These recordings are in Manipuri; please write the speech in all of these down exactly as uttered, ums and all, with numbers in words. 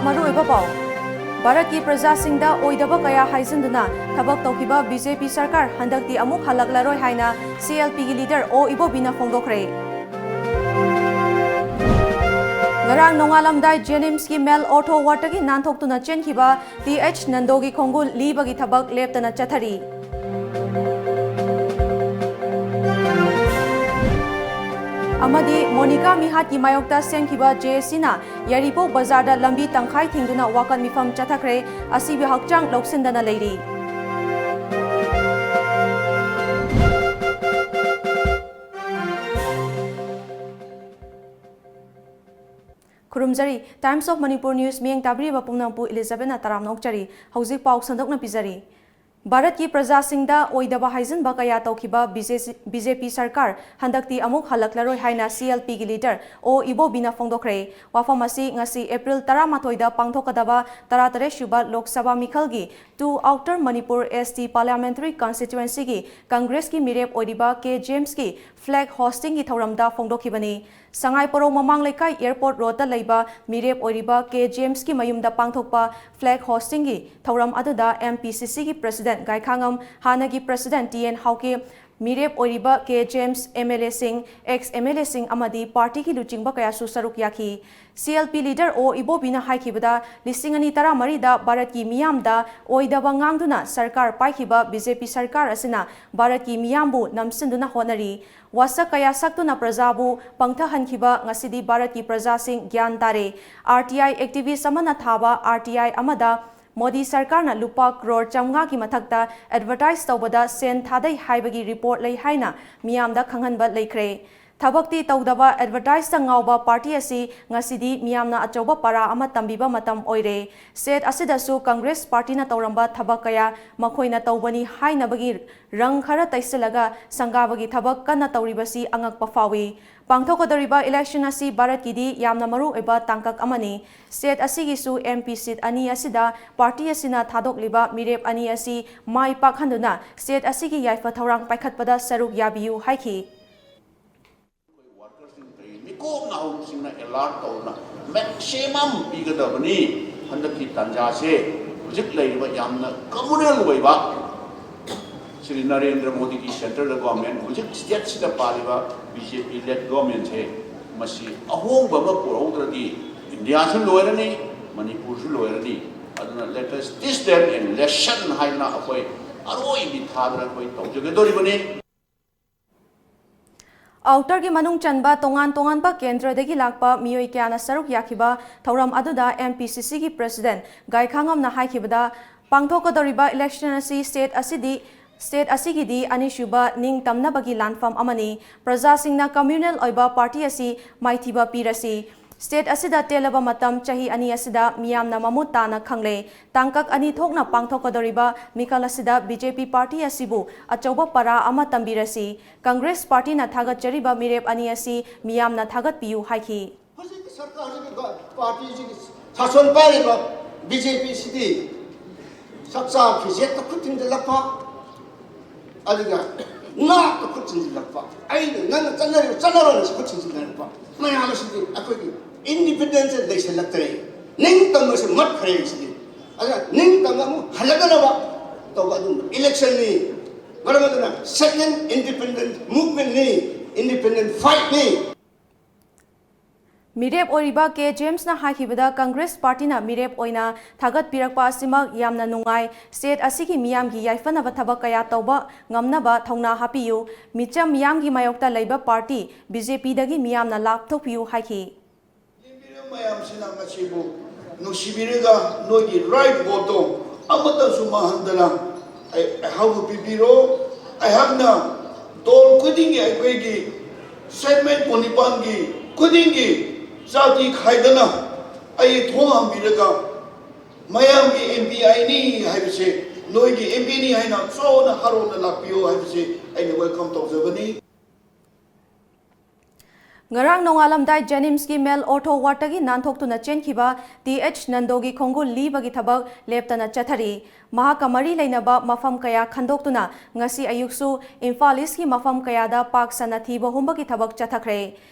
ꯃꯔꯨꯑꯣꯏꯕ ꯄꯥꯎ꯫ ꯚꯥꯔꯠꯀꯤ ꯄ꯭ꯔꯖꯥꯁꯤꯡꯗ ꯑꯣꯏꯗꯕ ꯀꯌꯥ ꯍꯥꯏꯖꯤꯟꯗꯨꯅ ꯊꯕꯛ ꯇꯧꯈꯤꯕ ꯕꯤ ꯖꯦ ꯄꯤ ꯁꯔꯀꯥꯔ ꯍꯟꯗꯛꯇꯤ ꯑꯃꯨꯛ ꯍꯜꯂꯛꯂꯔꯣꯏ ꯍꯥꯏꯅ ꯁꯤ ꯑꯦꯜ ꯄꯤꯒꯤ ꯂꯤꯗꯔ ꯑꯣ ꯏꯕꯣꯕꯤꯅ ꯐꯣꯡꯗꯣꯛꯈ꯭ꯔꯦ꯫ ꯉꯔꯥꯡ ꯅꯣꯡꯉꯥꯜꯂꯝꯗꯥꯏ ꯖꯦꯅꯤꯝꯁꯀꯤ ꯃꯦꯜ ꯑꯣꯔꯊꯣ ꯋꯥꯔꯗꯇꯒꯤ ꯅꯥꯟꯊꯣꯛꯇꯨꯅ ꯆꯦꯟꯈꯤꯕ ꯇꯤ ꯑꯩꯆ ꯅꯟꯗꯣꯒꯤ ꯈꯣꯡꯒꯨꯜ ꯂꯤꯕꯒꯤ ꯊꯕꯛ ꯂꯦꯞꯇꯅ ꯆꯠꯊꯔꯤ꯫ ꯑꯃꯗꯤ ꯃꯣꯅꯤꯀꯥ ꯃꯤꯍꯥꯠꯀꯤ ꯃꯥꯌꯣꯛꯇ ꯁꯦꯝꯈꯤꯕ ꯖꯦ ꯑꯦꯁ ꯁꯤꯅ ꯌꯥꯏꯔꯤꯄꯣꯛ ꯕꯖꯥꯔꯗ ꯂꯝꯕꯤ ꯇꯪꯈꯥꯏ ꯊꯤꯡꯗꯨꯅ ꯋꯥꯀꯠ ꯃꯤꯐꯝ ꯆꯠꯊꯈ꯭ꯔꯦ꯫ ꯑꯁꯤꯕꯨ ꯍꯛꯆꯥꯡ ꯂꯧꯁꯤꯟꯗꯅ ꯂꯩꯔꯤ꯫ ꯈꯨꯔꯨꯝꯖꯔꯤ꯫ Times of Manipur News ꯃꯤꯠꯌꯦꯡ ꯇꯥꯕꯤꯔꯤꯕ ꯄꯨꯝꯅꯃꯛꯄꯨ ꯏꯂꯤꯖꯥꯕꯦꯠꯅ ꯇꯔꯥꯝꯅ ꯑꯣꯛꯆꯔꯤ꯫ ꯍꯧꯖꯤꯛ ꯄꯥꯎ ꯁꯟꯗꯣꯛꯅ ꯄꯤꯖꯔꯤ꯫ ꯚꯥꯔꯠꯀꯤ ꯄ꯭ꯔꯖꯥꯁꯤꯡꯗ ꯑꯣꯏꯗꯕ ꯍꯥꯏꯖꯤꯟꯕ ꯀꯌꯥ ꯇꯧꯈꯤꯕ ꯕꯤ ꯖꯦ ꯁꯤ, ꯕꯤ ꯖꯦ ꯄꯤ ꯁꯔꯀꯥꯔ ꯍꯟꯗꯛꯇꯤ ꯑꯃꯨꯛ ꯍꯜꯂꯛꯂꯔꯣꯏ ꯍꯥꯏꯅ ꯁꯤ ꯑꯦꯜ ꯄꯤꯒꯤ ꯂꯤꯗꯔ ꯑꯣ ꯏꯕꯣꯕꯤꯅ ꯐꯣꯡꯗꯣꯛꯈ꯭ꯔꯦ꯫ ꯋꯥꯐꯝ ꯑꯁꯤ ꯉꯁꯤ ꯑꯦꯄ꯭ꯔꯤꯜ ꯇꯔꯥꯃꯥꯊꯣꯏꯗ ꯄꯥꯡꯊꯣꯛꯀꯗꯕ ꯇꯔꯥꯇꯔꯦꯠ ꯁꯨꯕ ꯂꯣꯛ ꯁꯚꯥ ꯃꯤꯈꯜꯒꯤ ꯇꯨ ꯑꯥꯎꯇꯔ ꯃꯅꯤꯄꯨꯔ ꯑꯦꯁ ꯇꯤ ꯄꯥꯔꯂꯤꯌꯥꯃꯦꯟꯇꯔꯤ ꯀꯟꯁꯇꯤꯇ꯭ꯌꯨꯑꯦꯟꯁꯤꯒꯤ ꯀꯪꯒ꯭ꯔꯦꯁꯀꯤ ꯃꯤꯔꯦꯞ ꯑꯣꯏꯔꯤꯕ ꯀꯦ ꯖꯦꯝꯁꯀꯤ ꯐ꯭ꯂꯦꯒ ꯍꯣꯁꯇꯤꯡꯒꯤ ꯊꯧꯔꯝꯗ ꯐꯣꯡꯗꯣꯛꯈꯤꯕꯅꯤ꯫ ꯁꯉꯥꯏ ꯄꯣꯔꯧ ꯃꯃꯥꯡ ꯂꯩꯀꯥꯏ ꯑꯦꯌꯔꯄꯣꯔꯠ ꯔꯣꯗꯇ ꯂꯩꯕ ꯃꯤꯔꯦꯞ ꯑꯣꯏꯔꯤꯕ ꯀꯦ ꯖꯦꯝꯁꯀꯤ ꯃꯌꯨꯝꯗ ꯄꯥꯡꯊꯣꯛꯄ ꯐ꯭ꯂꯦꯒ ꯍꯣꯁꯇꯤꯡꯒꯤ ꯊꯧꯔꯝ ꯑꯗꯨꯗ ꯑꯦꯝ ꯄꯤ ꯁꯤ ꯁꯤꯒꯤ ꯄ꯭ꯔꯁꯤꯗꯦꯟꯠ ꯒꯥꯏꯈꯥꯉꯝ, ꯍꯥꯟꯅꯒꯤ ꯄ꯭ꯔꯁꯤꯗꯦꯟꯠ ꯇꯤ ꯑꯦꯟ ꯍꯥꯎꯀꯤꯞ, ꯃꯤꯔꯦꯞ ꯑꯣꯏꯔꯤꯕ ꯀꯦ ꯖꯦꯝꯁ, ꯑꯦꯝ ꯑꯦꯜ ꯑꯦꯁꯤꯡ, ꯑꯦꯛꯁ ꯑꯦꯝ ꯑꯦꯜ ꯑꯦꯁꯤꯡ ꯑꯃꯗꯤ ꯄꯥꯔꯇꯤꯒꯤ ꯂꯨꯆꯤꯡꯕ ꯀꯌꯥꯁꯨ ꯁꯔꯨꯛ ꯌꯥꯈꯤ꯫ ꯁꯤ ꯑꯦꯜ ꯄꯤ ꯂꯤꯗꯔ ꯑꯣ ꯏꯕꯣꯕꯤꯅ ꯍꯥꯏꯈꯤꯕꯗ, ꯂꯤꯁꯤꯡ ꯑꯅꯤ ꯇꯔꯥꯃꯔꯤꯗ ꯚꯥꯔꯠꯀꯤ ꯃꯤꯌꯥꯝꯗ ꯑꯣꯏꯗꯕ ꯉꯥꯡꯗꯨꯅ ꯁꯔꯀꯥꯔ ꯄꯥꯏꯈꯤꯕ ꯕꯤ ꯖꯦ ꯄꯤ ꯁꯔꯀꯥꯔ ꯑꯁꯤꯅ ꯚꯥꯔꯠꯀꯤ ꯃꯤꯌꯥꯝꯕꯨ ꯅꯝꯁꯤꯟꯗꯨꯅ ꯍꯣꯠꯅꯔꯤ꯫ ꯋꯥꯁꯛ ꯀꯌꯥ ꯁꯛꯇꯨꯅ ꯄ꯭ꯔꯖꯥꯕꯨ ꯄꯪꯊꯍꯟꯈꯤꯕ ꯉꯁꯤꯗꯤ ꯚꯥꯔꯠꯀꯤ ꯄ꯭ꯔꯖꯥꯁꯤꯡ ꯒ꯭ꯌꯥꯟ ꯇꯥꯔꯦ꯫ ꯑꯥꯔ ꯇꯤ ꯑꯥꯏ ꯑꯦꯛꯇꯤꯚꯤꯁ ꯑꯃꯅ ꯊꯥꯕ ꯑꯥꯔ ꯇꯤ ꯑꯥꯏ ꯑꯃꯗ ꯃꯣꯗꯤ ꯁꯔꯀꯥꯔꯅ ꯂꯨꯄꯥ ꯀ꯭ꯔꯣꯔ ꯆꯥꯝꯃꯉꯥꯒꯤ ꯃꯊꯛꯇ ꯑꯦꯗꯚꯔꯇꯥꯏꯖ ꯇꯧꯕꯗ ꯁꯦꯟ ꯊꯥꯗꯩ ꯍꯥꯏꯕꯒꯤ ꯔꯤꯄꯣꯔꯠ ꯂꯩ ꯍꯥꯏꯅ ꯃꯤꯌꯥꯝꯗ ꯈꯪꯍꯟꯕ ꯂꯩꯈ꯭ꯔꯦ꯫ ꯊꯕꯛꯇꯤ ꯇꯧꯗꯕ ꯑꯦꯗꯚꯔꯇꯥꯏꯖꯇ ꯉꯥꯎꯕ ꯄꯥꯔꯇꯤ ꯑꯁꯤ ꯉꯁꯤꯗꯤ ꯃꯤꯌꯥꯝꯅ ꯑꯆꯧꯕ ꯄꯥꯔꯥ ꯑꯃ ꯇꯝꯕꯤꯕ ꯃꯇꯝ ꯑꯣꯏꯔꯦ꯫ ꯁ꯭ꯇꯦꯠ ꯑꯁꯤꯗꯁꯨ ꯀꯪꯒ꯭ꯔꯦꯁ ꯄꯥꯔꯇꯤꯅ ꯇꯧꯔꯝꯕ ꯊꯕꯛ ꯀꯌꯥ ꯃꯈꯣꯏꯅ ꯇꯧꯕꯅꯤ ꯍꯥꯏꯅꯕꯒꯤ ꯔꯪ ꯈꯔ ꯇꯩꯁꯤꯜꯂꯒ ꯁꯪꯒꯥꯕꯒꯤ ꯊꯕꯛ ꯀꯟꯅ ꯇꯧꯔꯤꯕꯁꯤ ꯑꯉꯛꯄ ꯐꯥꯎꯏ꯫ ꯄꯥꯡꯊꯣꯛꯀꯗꯧꯔꯤꯕ ꯏꯂꯦꯛꯁꯟ ꯑꯁꯤ ꯚꯥꯔꯠꯀꯤꯗꯤ ꯌꯥꯝꯅ ꯃꯔꯨ ꯑꯣꯏꯕ ꯇꯥꯡꯀꯛ ꯑꯃꯅꯤ꯫ ꯁ꯭ꯇꯦꯠ ꯑꯁꯤꯒꯤꯁꯨ ꯑꯦꯝ ꯄꯤ ꯁꯤꯠ ꯑꯅꯤ ꯑꯁꯤꯗ ꯄꯥꯔꯇꯤ ꯑꯁꯤꯅ ꯊꯥꯗꯣꯛꯂꯤꯕ ꯃꯤꯔꯦꯞ ꯑꯅꯤ ꯑꯁꯤ ꯃꯥꯏ ꯄꯥꯛꯍꯟꯗꯨꯅ ꯁ꯭ꯇꯦꯠ ꯑꯁꯤꯒꯤ ꯌꯥꯏꯐ ꯊꯧꯔꯥꯡ ꯄꯥꯏꯈꯠꯄꯗ ꯁꯔꯨꯛ ꯌꯥꯕꯤꯌꯨ ꯍꯥꯏꯈꯤ꯫ ꯑꯩꯈꯣꯏ ꯋꯥꯔꯀꯔꯁꯤꯡ ꯀꯔꯤ ꯃꯤꯀꯣꯛ ꯅꯥꯍꯧꯕꯁꯤꯡꯅ ꯑꯦꯂꯥꯔꯠ ꯇꯧꯗꯨꯅ ꯃꯦꯛꯁꯤꯃꯝ ꯄꯤꯒꯗꯕꯅꯤ꯫ ꯍꯟꯗꯛꯀꯤ ꯇꯥꯟꯖꯥꯁꯦ ꯍꯧꯖꯤꯛ ꯂꯩꯔꯤꯕ ꯌꯥꯝꯅ ꯀꯃꯨꯅꯦꯜ ꯑꯣꯏꯕ ꯁ꯭ꯔꯤ ꯅꯔꯦꯟꯗ꯭ꯔ ꯃꯣꯗꯤꯒꯤ ꯁꯦꯟꯇ꯭ꯔꯦꯜꯗ ꯒꯣꯔꯃꯦꯟ, ꯍꯧꯖꯤꯛ ꯁ꯭ꯇꯦꯠꯁꯤꯗ ꯄꯥꯜꯂꯤꯕ ꯕꯤ ꯖꯦ ꯄꯤ ꯂꯦꯗ ꯒꯣꯔꯃꯦꯟꯁꯦ, ꯃꯁꯤ ꯑꯍꯣꯡꯕ ꯑꯃ ꯄꯨꯔꯛꯍꯧꯗ꯭ꯔꯗꯤ ꯏꯟꯗꯤꯌꯥꯁꯨ ꯂꯣꯏꯔꯅꯤ, ꯃꯅꯤꯄꯨꯔꯁꯨ ꯂꯣꯏꯔꯅꯤ꯫ ꯑꯗꯨꯅ let us teach them a lesson ꯍꯥꯏꯗꯅ ꯑꯩꯈꯣꯏ ꯑꯔꯣꯏꯕꯤ ꯊꯥꯗꯅ ꯑꯩꯈꯣꯏ ꯇꯧꯖꯒꯗꯧꯔꯤꯕꯅꯤ꯫ ꯑꯥꯎꯇꯔꯒꯤ ꯃꯅꯨꯡ ꯆꯟꯕ ꯇꯣꯉꯥꯟ ꯇꯣꯉꯥꯟꯕ ꯀꯦꯟꯗ꯭ꯔꯗꯒꯤ ꯂꯥꯛꯄ ꯃꯤꯑꯣꯏ ꯀꯌꯥꯅ ꯁꯔꯨꯛ ꯌꯥꯈꯤꯕ ꯊꯧꯔꯝ ꯑꯗꯨꯗ ꯑꯦꯝ ꯄꯤ ꯁꯤ ꯁꯤꯒꯤ ꯄ꯭ꯔꯦꯁꯤꯗꯦꯟꯠ ꯒꯥꯏꯈꯥꯉꯝꯅ ꯍꯥꯏꯈꯤꯕꯗ, ꯄꯥꯡꯊꯣꯛꯀꯗꯧꯔꯤꯕ ꯏꯂꯦꯛꯁꯟ ꯑꯁꯤ ꯁ꯭ꯇꯦꯠ ꯑꯁꯤꯗꯤ ꯁ꯭ꯇꯦꯠ ꯑꯁꯤꯒꯤꯗꯤ ꯑꯅꯤꯁꯨꯕ ꯅꯤꯡꯇꯝꯅꯕꯒꯤ ꯂꯥꯟꯐꯝ ꯑꯃꯅꯤ꯫ ꯄ꯭ꯔꯖꯥꯁꯤꯡꯅ ꯀꯝꯃ꯭ꯌꯨꯅꯦꯜ ꯑꯣꯏꯕ ꯄꯥꯔꯇꯤ ꯑꯁꯤ ꯃꯥꯏꯊꯤꯕ ꯄꯤꯔꯁꯤ꯫ ꯁ꯭ꯇꯦꯠ ꯑꯁꯤꯗ ꯇꯦꯜꯂꯕ ꯃꯇꯝ ꯆꯍꯤ ꯑꯅꯤ ꯑꯁꯤꯗ ꯃꯤꯌꯥꯝꯅ ꯃꯃꯨꯠ ꯇꯥꯅ ꯈꯪꯂꯦ꯫ ꯇꯥꯡꯀꯛ ꯑꯅꯤ ꯊꯣꯛꯅ ꯄꯥꯡꯊꯣꯛꯀꯗꯧꯔꯤꯕ ꯃꯤꯈꯜ ꯑꯁꯤꯗ ꯕꯤ ꯖꯦ ꯄꯤ ꯄꯥꯔꯇꯤ ꯑꯁꯤꯕꯨ ꯑꯆꯧꯕ ꯄꯔꯥ ꯑꯃ ꯇꯝꯕꯤꯔꯁꯤ꯫ ꯀꯪꯒ꯭ꯔꯦꯁ ꯄꯥꯔꯇꯤꯅ ꯊꯥꯒꯠꯆꯔꯤꯕ ꯃꯤꯔꯦꯞ ꯑꯅꯤ ꯑꯁꯤ ꯃꯤꯌꯥꯝꯅ ꯊꯥꯒꯠꯄꯤꯌꯨ ꯍꯥꯏꯈꯤ꯫ ꯍꯧꯖꯤꯛꯀꯤ ꯁꯔꯀꯥꯔꯁꯤꯒꯤ ꯄꯥꯔꯇꯤꯁꯤꯒꯤ ꯁꯥꯁꯣꯟ ꯄꯥꯏꯔꯤꯕ ꯕꯤ ꯖꯦ ꯄꯤ ꯁꯤꯗꯤ ꯆꯥꯛꯆꯥ ꯐꯤꯖꯦꯠꯇ ꯈꯨꯠ ꯊꯤꯟꯖꯤꯜꯂꯛꯄ, ꯑꯗꯨꯒ ꯅꯥꯠꯇ ꯈꯨꯠ ꯊꯤꯟꯖꯤꯜꯂꯛꯄ, ꯑꯩꯅ ꯅꯪꯅ ꯆꯠꯅꯔꯤꯕ ꯆꯠꯅꯔꯣꯅ ꯈꯨꯠ ꯊꯤꯟꯖꯤꯟꯅꯔꯛꯄ ꯃꯌꯥꯝ ꯑꯁꯤꯗꯤ ꯑꯩꯈꯣꯏꯒꯤ ꯏꯟꯗꯤꯄꯦꯟꯗꯦꯟꯁꯁꯦ ꯂꯩꯁꯤꯜꯂꯛꯇ꯭ꯔꯦ꯫ ꯅꯤꯡꯇꯝꯕꯁꯦ ꯃꯠꯈ꯭ꯔꯦ ꯁꯤꯗꯤ꯫ ꯑꯗꯨꯅ ꯅꯤꯡꯇꯝꯕ ꯑꯃꯨꯛ ꯍꯜꯂꯛꯀꯗꯕ ꯇꯧꯕ ꯑꯗꯨꯒꯨꯝꯕ ꯏꯂꯦꯛꯁꯟꯅꯤ꯫ ꯃꯔꯝ ꯑꯗꯨꯅ second independent movementꯅꯤ, independent fightꯅꯤ꯫ ꯃꯤꯔꯦꯞ ꯑꯣꯏꯔꯤꯕ ꯀꯦ ꯖꯦꯝꯁꯅ ꯍꯥꯏꯈꯤꯕꯗ, ꯀꯪꯒ꯭ꯔꯦꯁ ꯄꯥꯔꯇꯤꯅ ꯃꯤꯔꯦꯞ ꯑꯣꯏꯅ ꯊꯥꯒꯠꯄꯤꯔꯛꯄ ꯑꯁꯤꯃꯛ ꯌꯥꯝꯅ ꯅꯨꯡꯉꯥꯏ꯫ ꯁ꯭ꯇꯦꯠ ꯑꯁꯤꯒꯤ ꯃꯤꯌꯥꯝꯒꯤ ꯌꯥꯏꯐꯅꯕ ꯊꯕꯛ ꯀꯌꯥ ꯇꯧꯕ ꯉꯝꯅꯕ ꯊꯧꯅꯥ ꯍꯥꯞꯄꯤꯌꯨ꯫ ꯃꯤꯆꯝ ꯃꯤꯌꯥꯝꯒꯤ ꯃꯥꯌꯣꯛꯇ ꯂꯩꯕ ꯄꯥꯔꯇꯤ ꯕꯤ ꯖꯦ ꯄꯤꯗꯒꯤ ꯃꯤꯌꯥꯝꯅ ꯂꯥꯞꯊꯣꯛꯄꯤꯌꯨ ꯍꯥꯏꯈꯤ꯫ ꯂꯦꯝꯕꯤꯔꯕ ꯃꯌꯥꯝꯁꯤꯅ ꯃꯁꯤꯕꯨ ꯅꯨꯡꯁꯤꯕꯤꯔꯒ ꯅꯣꯏꯒꯤ right voteꯇꯣ ꯑꯃꯠꯇꯁꯨ ꯃꯥꯡꯍꯟꯗꯅ ꯑꯩ ꯑꯩꯍꯥꯛꯄꯨ ꯄꯤꯕꯤꯔꯣ꯫ ꯑꯩꯍꯥꯛꯅ ꯗꯣꯜ ꯈꯨꯗꯤꯡꯒꯤ, ꯑꯩꯈꯣꯏꯒꯤ segment ꯄꯨꯡ ꯅꯤꯄꯥꯟꯒꯤ ꯈꯨꯗꯤꯡꯒꯤ ꯖꯥꯇꯤ ꯈꯥꯏꯗꯅ ꯑꯩ ꯊꯣꯡ ꯍꯥꯡꯕꯤꯔꯒ ꯃꯌꯥꯝꯒꯤ ꯑꯦꯝ ꯄꯤ ꯑꯩꯅꯤ ꯍꯥꯏꯕꯁꯦ, ꯅꯣꯏꯒꯤ ꯑꯦꯝ ꯄꯤꯅꯤ ꯍꯥꯏꯅ ꯆꯥꯎꯅ ꯍꯔꯥꯎꯅ ꯂꯥꯛꯄꯤꯌꯣ ꯍꯥꯏꯕꯁꯦ ꯑꯩꯅ welcome ꯇꯧꯖꯕꯅꯤ꯫ ꯉꯔꯥꯡ ꯅꯣꯡꯉꯥꯜꯂꯝꯗꯥꯏ ꯖꯦꯅꯤꯝꯁꯀꯤ ꯃꯦꯜ ꯑꯣꯔꯊꯣ ꯋꯥꯔꯗꯇꯒꯤ ꯅꯥꯟꯊꯣꯛꯇꯨꯅ ꯆꯦꯟꯈꯤꯕ ꯇꯤ ꯑꯩꯆ ꯅꯟꯗꯣꯒꯤ ꯈꯣꯡꯒꯨꯜ ꯂꯤꯕꯒꯤ ꯊꯕꯛ ꯂꯦꯞꯇꯅ ꯆꯠꯊꯔꯤ꯫ ꯃꯍꯥꯛꯀ ꯃꯔꯤ ꯂꯩꯅꯕ ꯃꯐꯝ ꯀꯌꯥ ꯈꯟꯗꯣꯛꯇꯨꯅ ꯉꯁꯤ ꯑꯌꯨꯛꯁꯨ ꯏꯝꯐꯥꯜ ꯏꯁꯀꯤ ꯃꯐꯝ ꯀꯌꯥꯗ ꯄꯥꯛ ꯁꯟꯅ ꯊꯤꯕ ꯍꯨꯝꯕꯒꯤ ꯊꯕꯛ ꯆꯠꯊꯈ꯭ꯔꯦ꯫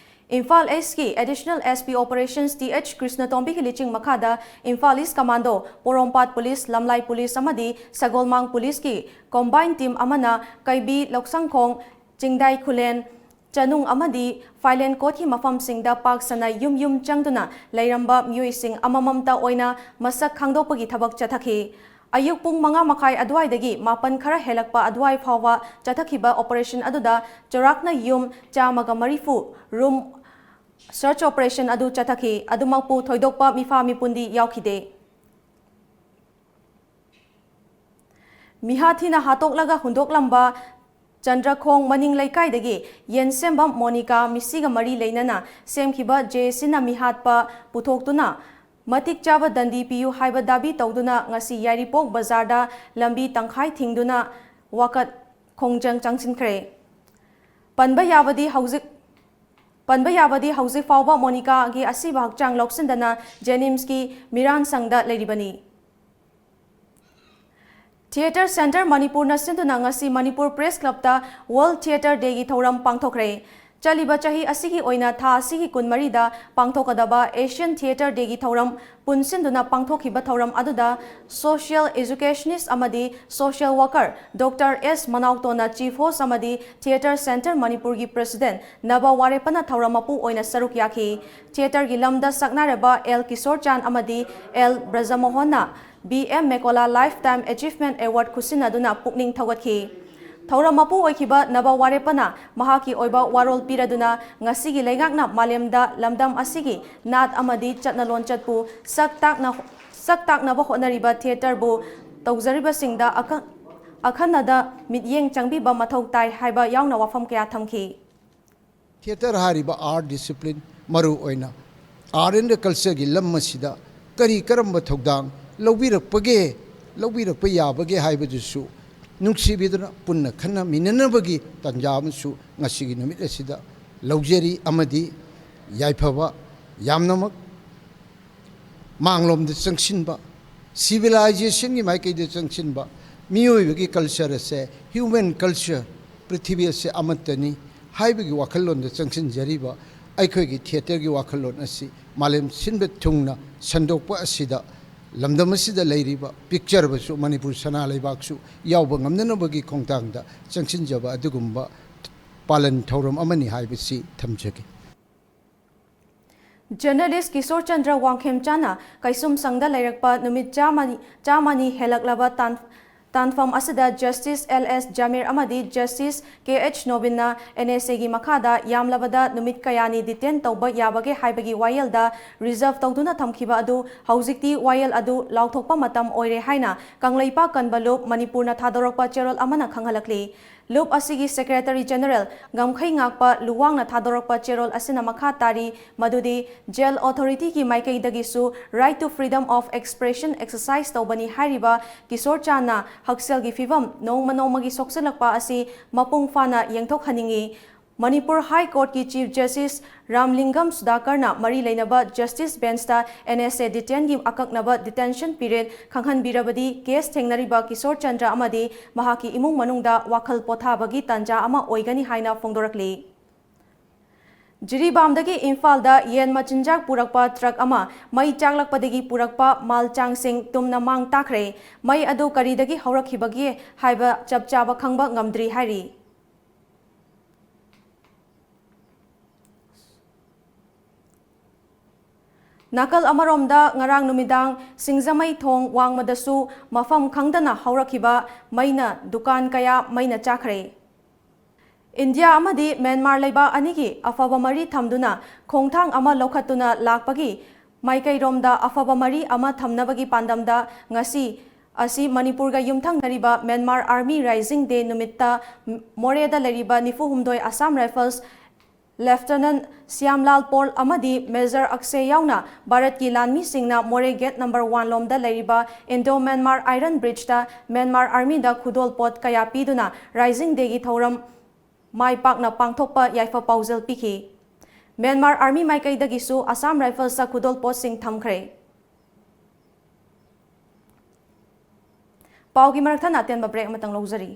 ꯏꯝꯐꯥꯜ ꯏꯁꯀꯤ additional S P operations T H ꯀ꯭ꯔꯤꯁꯅꯇꯣꯝꯕꯤꯒꯤ ꯂꯤꯆꯤꯡ ꯃꯈꯥꯗ Imphal east commando, Porompat police, Lamlai police ꯑꯃꯗꯤ ꯁꯒꯣꯜꯃꯥꯡ ꯄꯨꯂꯤꯁꯀꯤ ꯀꯣꯝꯕꯥꯏꯟ ꯇꯤꯝ ꯑꯃꯅ ꯀꯩꯕꯤ, ꯂꯧꯁꯪꯈꯣꯡ, ꯆꯤꯡꯗꯥꯏ ꯈꯨꯂꯦꯟ, ꯆꯅꯨꯡ ꯑꯃꯗꯤ ꯐꯥꯏꯂꯦꯟ ꯀꯣꯠꯀꯤ ꯃꯐꯝꯁꯤꯡꯗ ꯄꯥꯛ ꯁꯟꯅ ꯌꯨꯝ ꯌꯨꯝ ꯆꯪꯗꯨꯅ ꯂꯩꯔꯝꯕ ꯃꯤꯑꯣꯏꯁꯤꯡ ꯑꯃꯃꯝꯇ ꯑꯣꯏꯅ ꯃꯁꯛ ꯈꯪꯗꯣꯛꯄꯒꯤ ꯊꯕꯛ ꯆꯠꯊꯈꯤ꯫ ꯑꯌꯨꯛ ꯄꯨꯡ ꯃꯉꯥ ꯃꯈꯥꯏ ꯑꯗꯨꯋꯥꯏꯗꯒꯤ ꯃꯥꯄꯟ ꯈꯔ ꯍꯦꯜꯂꯛꯄ ꯑꯗꯨꯋꯥꯏ ꯐꯥꯎꯕ ꯆꯠꯊꯈꯤꯕ ꯑꯣꯄꯔꯦꯁꯟ ꯑꯗꯨꯗ ꯆꯥꯎꯔꯥꯛꯅ ꯌꯨꯝ ꯆꯥꯝꯃꯒ ꯃꯔꯤꯐꯨ, ꯔꯨꯝ, ꯁꯔꯆ ꯑꯣꯄꯔꯦꯁꯟ ꯑꯗꯨ ꯆꯠꯊꯈꯤ꯫ ꯑꯗꯨꯃꯛꯄꯨ ꯊꯣꯏꯗꯣꯛꯄ ꯃꯤꯐꯥ ꯃꯤꯄꯨꯟꯗꯤ ꯌꯥꯎꯈꯤꯗꯦ꯫ ꯃꯤꯍꯥꯠ ꯊꯤꯅ ꯍꯥꯠꯇꯣꯛꯂꯒ ꯍꯨꯟꯗꯣꯛꯂꯝꯕ ꯆꯟꯗ꯭ꯔꯈꯣꯡ ꯃꯅꯤꯡ ꯂꯩꯀꯥꯏꯗꯒꯤ ꯌꯦꯟꯁꯦꯝꯕꯝ ꯃꯣꯅꯤꯀꯥ ꯃꯤꯁꯤꯒ ꯃꯔꯤ ꯂꯩꯅꯅ ꯁꯦꯝꯈꯤꯕ ꯖꯦ ꯁꯤꯅ ꯃꯤꯍꯥꯠꯄ ꯄꯨꯊꯣꯛꯇꯨꯅ ꯃꯇꯤꯛ ꯆꯥꯕ ꯗꯟꯗꯤ ꯄꯤꯌꯨ ꯍꯥꯏꯕ ꯗꯥꯕꯤ ꯇꯧꯗꯨꯅ ꯉꯁꯤ ꯌꯥꯏꯔꯤꯄꯣꯛ ꯕꯖꯥꯔꯗ ꯂꯝꯕꯤ ꯇꯪꯈꯥꯏ ꯊꯤꯡꯗꯨꯅ ꯋꯥꯀꯠ ꯈꯣꯡꯖꯪ ꯆꯪꯁꯤꯟꯈ꯭ꯔꯦ꯫ ꯄꯟꯕ ꯌꯥꯕꯗꯤ ꯍꯧꯖꯤꯛ, ꯄꯟꯕ ꯌꯥꯕꯗꯤ ꯍꯧꯖꯤꯛ ꯐꯥꯎꯕ ꯃꯣꯅꯤꯀꯥꯒꯤ ꯑꯁꯤꯕ ꯍꯛꯆꯥꯡ ꯂꯧꯁꯤꯟꯗꯅ ꯖꯦꯅꯤꯝꯁꯀꯤ ꯃꯤꯔꯥꯟꯁꯪꯗ ꯂꯩꯔꯤꯕꯅꯤ꯫ ꯊꯤꯌꯦꯇꯔ ꯁꯦꯟꯇꯔ ꯃꯅꯤꯄꯨꯔꯅ ꯁꯤꯟꯗꯨꯅ ꯉꯁꯤ ꯃꯅꯤꯄꯨꯔ ꯄ꯭ꯔꯦꯁ ꯀ꯭ꯂꯕꯇ ꯋꯥꯔꯜꯗ ꯊꯤꯌꯦꯇꯔ ꯗꯦꯒꯤ ꯊꯧꯔꯝ ꯄꯥꯡꯊꯣꯛꯈ꯭ꯔꯦ꯫ ꯆꯠꯂꯤꯕ ꯆꯍꯤ ꯑꯁꯤꯒꯤ ꯑꯣꯏꯅ ꯊꯥ ꯑꯁꯤꯒꯤ ꯀꯨꯟꯃꯔꯤꯗ ꯄꯥꯡꯊꯣꯛꯀꯗꯕ ꯑꯦꯁꯤꯌꯟ ꯊꯤꯌꯦꯇꯔ ꯗꯦꯒꯤ ꯊꯧꯔꯝ ꯄꯨꯟꯁꯤꯟꯗꯨꯅ ꯄꯥꯡꯊꯣꯛꯈꯤꯕ ꯊꯧꯔꯝ ꯑꯗꯨꯗ ꯁꯣꯁꯤꯌꯦꯜ ꯑꯦꯖꯨꯀꯦꯁꯅꯤꯁ ꯑꯃꯗꯤ ꯁꯣꯁꯤꯌꯦꯜ ꯋꯥꯀꯔ ꯗꯣꯛꯇꯔ ꯑꯦꯁ ꯃꯅꯥꯎꯇꯣꯅ ꯆꯤꯐ ꯍꯣꯁ ꯑꯃꯗꯤ ꯊꯤꯌꯦꯇꯔ ꯁꯦꯟꯇꯔ ꯃꯅꯤꯄꯨꯔꯒꯤ ꯄ꯭ꯔꯦꯁꯤꯗꯦꯟꯠ ꯅꯕ ꯋꯥꯔꯦꯞꯄꯅ ꯊꯧꯔꯝ ꯃꯄꯨ ꯑꯣꯏꯅ ꯁꯔꯨꯛ ꯌꯥꯈꯤ꯫ ꯊꯤꯌꯦꯇꯔꯒꯤ ꯂꯝꯗ ꯁꯛꯅꯥꯏꯔꯕ ꯑꯦꯜ ꯀꯤꯁꯣꯔ ꯆꯥꯟ ꯑꯃꯗꯤ ꯑꯦꯜ ꯕ꯭ꯔꯖꯃꯣꯍꯟꯅ B M Mekola lifetime achievement award ꯈꯨꯠꯁꯤꯟꯅꯗꯨꯅ ꯄꯨꯛꯅꯤꯡ ꯊꯧꯒꯠꯈꯤ꯫ ꯊꯧꯔꯝ ꯃꯄꯨ ꯑꯣꯏꯈꯤꯕ ꯅꯕ ꯋꯥꯔꯦꯞꯄꯅ ꯃꯍꯥꯛꯀꯤ ꯑꯣꯏꯕ ꯋꯥꯔꯣꯜ ꯄꯤꯔꯗꯨꯅ ꯉꯁꯤꯒꯤ ꯂꯩꯉꯥꯛꯅ ꯃꯥꯂꯦꯝꯗ ꯂꯝꯗꯝ ꯑꯁꯤꯒꯤ ꯅꯥꯠ ꯑꯃꯗꯤ ꯆꯠꯅ ꯂꯣꯟꯆꯠꯄꯨ ꯁꯛ ꯇꯥꯛꯅ, ꯁꯛ ꯇꯥꯛꯅꯕ ꯍꯣꯠꯅꯔꯤꯕ ꯊꯤꯌꯦꯇꯔꯕꯨ ꯇꯧꯖꯔꯤꯕꯁꯤꯡꯗ ꯑꯈ-, ꯑꯈꯟꯅꯗ ꯃꯤꯠꯌꯦꯡ ꯆꯪꯕꯤꯕ ꯃꯊꯧ ꯇꯥꯏ ꯍꯥꯏꯕ ꯌꯥꯎꯅ ꯋꯥꯐꯝ ꯀꯌꯥ ꯊꯝꯈꯤ꯫ ꯊꯤꯌꯦꯇꯔ ꯍꯥꯏꯔꯤꯕ ꯑꯥꯔꯠ ꯗꯤꯁꯤꯄ꯭ꯂꯤꯟ, ꯃꯔꯨ ꯑꯣꯏꯅ ꯑꯥꯔꯠ ꯑꯦꯟ ꯀꯜꯆꯔꯒꯤ ꯂꯝ ꯑꯁꯤꯗ ꯀꯔꯤ ꯀꯔꯝꯕ ꯊꯧꯗꯥꯡ ꯂꯧꯕꯤꯔꯛꯄꯒꯦ, ꯂꯧꯕꯤꯔꯛꯄ ꯌꯥꯕꯒꯦ ꯍꯥꯏꯕꯗꯨꯁꯨ ꯅꯨꯡꯁꯤꯕꯤꯗꯨꯅ ꯄꯨꯟꯅ ꯈꯟꯅꯃꯤꯟꯅꯅꯕꯒꯤ ꯇꯥꯟꯖꯥ ꯑꯃꯁꯨ ꯉꯁꯤꯒꯤ ꯅꯨꯃꯤꯠ ꯑꯁꯤꯗ ꯂꯧꯖꯔꯤ꯫ ꯑꯃꯗꯤ ꯌꯥꯏꯐꯕ ꯌꯥꯝꯅꯃꯛ ꯃꯥꯡꯂꯣꯝꯗ ꯆꯪꯁꯤꯟꯕ, ꯁꯤꯚꯤꯂꯥꯏꯖꯦꯁꯟꯒꯤ ꯃꯥꯏꯀꯩꯗ ꯆꯪꯁꯤꯟꯕ, ꯃꯤꯑꯣꯏꯕꯒꯤ ꯀꯜꯆꯔ ꯑꯁꯦ, ꯍ꯭ꯌꯨꯃꯦꯟ ꯀꯜꯆꯔ, ꯄ꯭ꯔꯤꯊꯤꯕꯤ ꯑꯁꯦ ꯑꯃꯠꯇꯅꯤ ꯍꯥꯏꯕꯒꯤ ꯋꯥꯈꯜꯂꯣꯟꯗ ꯆꯪꯁꯤꯟꯖꯔꯤꯕ ꯑꯩꯈꯣꯏꯒꯤ ꯊꯤꯌꯦꯇꯔꯒꯤ ꯋꯥꯈꯜꯂꯣꯟ ꯑꯁꯤ ꯃꯥꯂꯦꯝ ꯁꯤꯟꯕ ꯊꯨꯡꯅ ꯁꯟꯗꯣꯛꯄ ꯑꯁꯤꯗ ꯂꯝꯗꯝ ꯑꯁꯤꯗ ꯂꯩꯔꯤꯕ ꯄꯤꯛꯆꯔꯕꯁꯨ ꯃꯅꯤꯄꯨꯔ ꯁꯅꯥ ꯂꯩꯕꯥꯛꯁꯨ ꯌꯥꯎꯕ ꯉꯝꯅꯅꯕꯒꯤ ꯈꯣꯡꯊꯥꯡꯗ ꯆꯪꯁꯤꯟꯖꯕ ꯑꯗꯨꯒꯨꯝꯕ ꯄꯥꯂꯟ ꯊꯧꯔꯝ ꯑꯃꯅꯤ ꯍꯥꯏꯕꯁꯤ ꯊꯝꯖꯒꯦ꯫ ꯖꯔꯅꯦꯂꯤꯁ ꯀꯤꯁꯣꯔ ꯆꯟꯗ꯭ꯔ ꯋꯥꯡꯈꯦꯝꯆꯥꯅ ꯀꯩꯁꯨꯝꯁꯪꯗ ꯂꯩꯔꯛꯄ ꯅꯨꯃꯤꯠ ꯆꯥꯝꯃꯅꯤ, ꯆꯥꯝꯃꯅꯤ ꯍꯦꯜꯂꯛꯂꯕ ꯇꯥꯟ-, ꯇꯥꯟꯐꯝ ꯑꯁꯤꯗ ꯖꯁꯇꯤꯁ ꯑꯦꯜ ꯑꯦꯁ ꯖꯥꯃꯤꯔ ꯑꯃꯗꯤ ꯖꯁꯇꯤꯁ ꯀꯦ ꯑꯩꯆ ꯅꯣꯕꯤꯟꯅ ꯑꯦꯟ ꯑꯦꯁ ꯑꯦꯒꯤ ꯃꯈꯥꯗ ꯌꯥꯝꯂꯕꯗ ꯅꯨꯃꯤꯠ ꯀꯌꯥꯅꯤ ꯗꯤꯇꯦꯟ ꯇꯧꯕ ꯌꯥꯕꯒꯦ ꯍꯥꯏꯕꯒꯤ ꯋꯥꯌꯦꯜꯗ ꯔꯤꯖꯔꯚ ꯇꯧꯗꯨꯅ ꯊꯝꯈꯤꯕ ꯑꯗꯨ ꯍꯧꯖꯤꯛꯇꯤ ꯋꯥꯌꯦꯜ ꯑꯗꯨ ꯂꯥꯎꯊꯣꯛꯄ ꯃꯇꯝ ꯑꯣꯏꯔꯦ ꯍꯥꯏꯅ ꯀꯪꯂꯩꯄꯥꯛ ꯀꯟꯕ ꯂꯨꯞ ꯃꯅꯤꯄꯨꯔꯅ ꯊꯥꯗꯣꯔꯛꯄ ꯆꯦꯔꯣꯜ ꯑꯃꯅ ꯈꯪꯍꯜꯂꯛꯂꯤ꯫ ꯂꯨꯞ ꯑꯁꯤꯒꯤ ꯁꯦꯀ꯭ꯔꯦꯇꯔꯤ ꯖꯦꯅꯔꯦꯜ ꯉꯝꯈꯩ ꯉꯥꯛꯄ ꯂꯨꯋꯥꯡꯅ ꯊꯥꯗꯣꯔꯛꯄ ꯆꯦꯔꯣꯜ ꯑꯁꯤꯅ ꯃꯈꯥ ꯇꯥꯔꯤ ꯃꯗꯨꯗꯤ gel ꯑꯣꯊꯣꯔꯤꯇꯤꯒꯤ ꯃꯥꯏꯀꯩꯗꯒꯤꯁꯨ right to freedom of expression exercise ꯇꯧꯕꯅꯤ ꯍꯥꯏꯔꯤꯕ ꯀꯤꯁꯣꯔ ꯆꯥꯟꯅ ꯍꯛꯁꯦꯜꯒꯤ ꯐꯤꯕꯝ ꯅꯣꯡꯃ ꯅꯣꯡꯃꯒꯤ ꯁꯣꯛꯆꯤꯜꯂꯛꯄ ꯑꯁꯤ ꯃꯄꯨꯡ ꯐꯥꯅ ꯌꯦꯡꯊꯣꯛꯍꯟꯅꯤꯡꯏ꯫ ꯃꯅꯤꯄꯨꯔ ꯍꯥꯏ ꯀꯣꯔꯠꯀꯤ ꯆꯤꯐ ꯖꯁꯇꯤꯁ ꯔꯥꯝꯂꯤꯡꯒꯝ ꯁꯨꯗꯥꯀꯔꯅ ꯃꯔꯤ ꯂꯩꯅꯕ ꯖꯁꯇꯤꯁ ꯕꯦꯟꯁꯇ ꯑꯦꯟ ꯑꯦꯁ ꯑꯦ ꯗꯤꯇꯦꯟꯒꯤ ꯑꯀꯛꯅꯕ ꯗꯤꯇꯦꯟꯁꯟ ꯄꯤꯔꯤꯌꯗ ꯈꯪꯍꯟꯕꯤꯔꯕꯗꯤ ꯀꯦꯁ ꯊꯦꯡꯅꯔꯤꯕ ꯀꯤꯁꯣꯔ ꯆꯟꯗ꯭ꯔ ꯑꯃꯗꯤ ꯃꯍꯥꯛꯀꯤ ꯏꯃꯨꯡ ꯃꯅꯨꯡꯗ ꯋꯥꯈꯜ ꯄꯣꯊꯥꯕꯒꯤ ꯇꯥꯟꯖꯥ ꯑꯃ ꯑꯣꯏꯒꯅꯤ ꯍꯥꯏꯅ ꯐꯣꯡꯗꯣꯔꯛꯂꯤ꯫ ꯖꯤꯔꯤꯕꯥꯝꯗꯒꯤ ꯏꯝꯐꯥꯜꯗ ꯌꯦꯟ ꯃꯆꯤꯟꯖꯥꯛ ꯄꯨꯔꯛꯄ ꯇ꯭ꯔꯛ ꯑꯃ ꯃꯩ ꯆꯥꯛꯂꯛꯄꯗꯒꯤ ꯄꯨꯔꯛꯄ ꯃꯥꯜ ꯆꯥꯡꯁꯤꯡ ꯇꯨꯝꯅ ꯃꯥꯡ ꯇꯥꯛꯈ꯭ꯔꯦ꯫ ꯃꯩ ꯑꯗꯨ ꯀꯔꯤꯗꯒꯤ ꯍꯧꯔꯛꯈꯤꯕꯒꯦ ꯍꯥꯏꯕ ꯆꯞ ꯆꯥꯕ ꯈꯪꯕ ꯉꯝꯗ꯭ꯔꯤ ꯍꯥꯏꯔꯤ꯫ ꯅꯥꯀꯜ ꯑꯃꯔꯣꯝꯗ ꯉꯔꯥꯡ ꯅꯨꯃꯤꯗꯥꯡ ꯁꯤꯡꯖꯃꯩ ꯊꯣꯡ ꯋꯥꯡꯃꯗꯁꯨ ꯃꯐꯝ ꯈꯪꯗꯅ ꯍꯧꯔꯛꯈꯤꯕ ꯃꯩꯅ ꯗꯨꯀꯥꯟ ꯀꯌꯥ ꯃꯩꯅ ꯆꯥꯈ꯭ꯔꯦ꯫ ꯏꯟꯗꯤꯌꯥ ꯑꯃꯗꯤ ꯃ꯭ꯌꯥꯟꯃꯥꯔ ꯂꯩꯕꯥꯛ ꯑꯅꯤꯒꯤ ꯑꯐꯕ ꯃꯔꯤ ꯊꯝꯗꯨꯅ ꯈꯣꯡꯊꯥꯡ ꯑꯃ ꯂꯧꯈꯠꯇꯨꯅ ꯂꯥꯛꯄꯒꯤ ꯃꯥꯏꯀꯩꯔꯣꯝꯗ ꯑꯐꯕ ꯃꯔꯤ ꯑꯃ ꯊꯝꯅꯕꯒꯤ ꯄꯥꯟꯗꯝꯗ ꯉꯁꯤ ꯑꯁꯤ ꯃꯅꯤꯄꯨꯔꯒ ꯌꯨꯝꯊꯪꯅꯔꯤꯕ ꯃ꯭ꯌꯥꯟꯃꯥꯔ ꯑꯥꯔꯃꯤ ꯔꯥꯏꯖꯤꯡ ꯗꯦ ꯅꯨꯃꯤꯠꯇ ꯃꯣꯔꯦꯗ ꯂꯩꯔꯤꯕ ꯅꯤꯐꯨ ꯍꯨꯝꯗꯣꯏ ꯑꯁꯥꯝ ꯔꯥꯏꯐꯜꯁ ꯂꯦꯐꯇꯅꯦꯟ ꯁ꯭ꯌꯥꯝꯂꯥꯜ ꯄꯣꯜ ꯑꯃꯗꯤ ꯃꯦꯖꯔ ꯑꯛꯁꯦ ꯌꯥꯎꯅ ꯚꯥꯔꯠꯀꯤ ꯂꯥꯟꯃꯤꯁꯤꯡꯅ ꯃꯣꯔꯦ ꯒꯦꯠ ꯅꯝꯕꯔ ꯋꯥꯟ ꯂꯣꯝꯗ ꯂꯩꯔꯤꯕ ꯏꯟꯗꯣ ꯃ꯭ꯌꯥꯟꯃꯥꯔ ꯑꯥꯏꯔꯟ ꯕ꯭ꯔꯤꯖꯇ ꯃ꯭ꯌꯥꯟꯃꯥꯔ ꯑꯥꯔꯃꯤꯗ ꯈꯨꯗꯣꯜ ꯄꯣꯠ ꯀꯌꯥ ꯄꯤꯗꯨꯅ ꯔꯥꯏꯖꯤꯡ ꯗꯦꯒꯤ ꯊꯧꯔꯝ ꯃꯥꯏ ꯄꯥꯛꯅ ꯄꯥꯡꯊꯣꯛꯄ ꯌꯥꯏꯐ ꯄꯥꯎꯖꯦꯜ ꯄꯤꯈꯤ꯫ ꯃ꯭ꯌꯥꯟꯃꯥꯔ ꯑꯥꯔꯃꯤ ꯃꯥꯏꯀꯩꯗꯒꯤꯁꯨ ꯑꯁꯥꯝ ꯔꯥꯏꯐꯜꯁꯇ ꯈꯨꯗꯣꯜ ꯄꯣꯠꯁꯤꯡ ꯊꯝꯈ꯭ꯔꯦ꯫ ꯄꯥꯎꯒꯤ ꯃꯔꯛ ꯊꯠꯅ ꯑꯇꯦꯟꯕ ꯕ꯭ꯔꯦꯛ ꯑꯃꯇꯪ ꯂꯧꯖꯔꯤ꯫